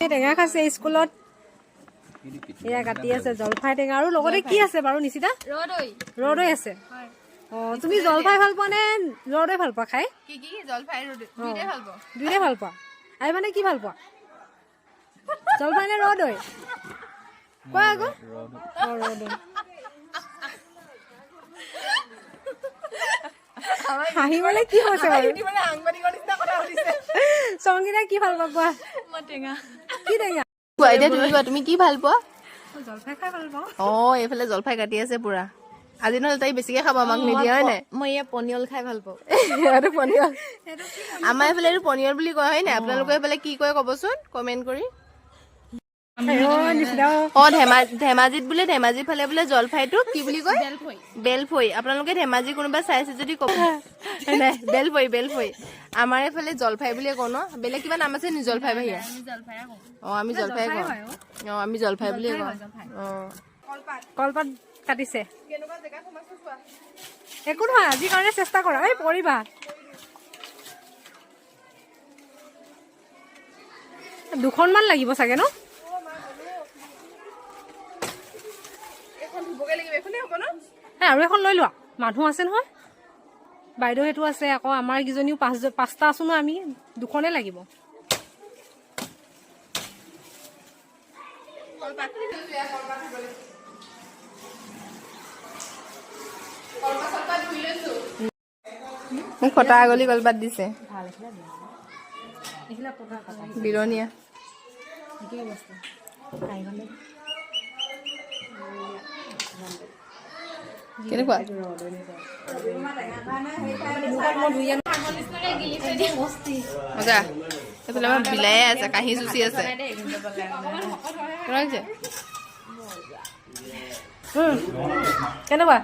টেঙা খাইছে স্কুলত। এয়া কাটি আছে জলফাই টেঙা আৰু লগতে কি আছে বাৰু নিচিতা? ৰদৈ। ৰদৈ আছে। অ, তুমি জলফাই ভাল পোৱা নে ৰদৈ ভাল পোৱা খাই? কি কি জলফাই, ৰদৈ দুইটাই ভাল পাওঁ। দুয়োটাই ভাল পোৱা। আৰু মানে কি ভাল পোৱা, জলফাই নে ৰদৈ? কোৱা আকৌ। অ, ৰদৈ। হাঁহিবলৈ কি হৈছে বাৰু? মানে সাংবাদিকৰ নিচিনা কথা সুধিছে। সংগীতা, কি ভাল পোৱা কোৱা। মই টেঙা। কি টেঙা? কোৱা এতিয়া, তুমি কোৱা, তুমি কি ভাল পোৱা? জলফাই খাই ভাল পাওঁ। অ, এইফালে জলফাই কাটি আছে পুৰা। আজি নহ'লে তাই বেছিকে খাব, আমাক নিদিয়া, হয় নাই? মই এয়া পনিয়ল খাই ভাল পাওঁ। এইটো পনিয়ল। আমাৰ এইফালে এইটো পনিয়ল বুলি কয়, হয় নাই? আপোনালোকৰ এইফালে কি কয় ক'বচোন কমেণ্ট কৰি। অ, নিচিনা অ। অ, ধেমাজিত বোলে, ধেমাজিৰ ফালে বোলে জলফাইটো কি বুলি কয়? বেলফৈ। আপোনালোকে ধেমাজি কোনোবা চাইছে যদি ক'ব। নাই, বেলফৈ, বেলফৈ। আমাৰ এইফালে জলফাই বুলিয়ে কওঁ ন? বেলেগ কিবা নাম আছে নি জলফাই বাহিৰে? অ, আমি জলফাই কওঁ। অ, আমি জলফাই বুলিয়ে কওঁ। অ। কলপাত কাটিছে। একো নহয়, আজিৰ কাৰণে চেষ্টা কৰা। এই পৰিবা। দুখনমান লাগিব চাগে ন? এখন ধুবগে লাগিব, এখনেই হ'ব ন? এই আৰু এখন লৈ লোৱা। মানুহ আছে নহয়, বাইদেউ সেইটো আছে, আকৌ আমাৰ কেইজনীও পাঁচ পাঁচটা আছো ন আমি, দুখনে লাগিব। মোক ফটা আগলি কলপাত দিছে, বিৰণীয়া। কেনেকুৱা? মজা। এইফালে আমাৰ বিলায়ে আছে, কাঁহী চুচি আছে। কেনেকুৱা লাগিছে? কেনেকুৱা?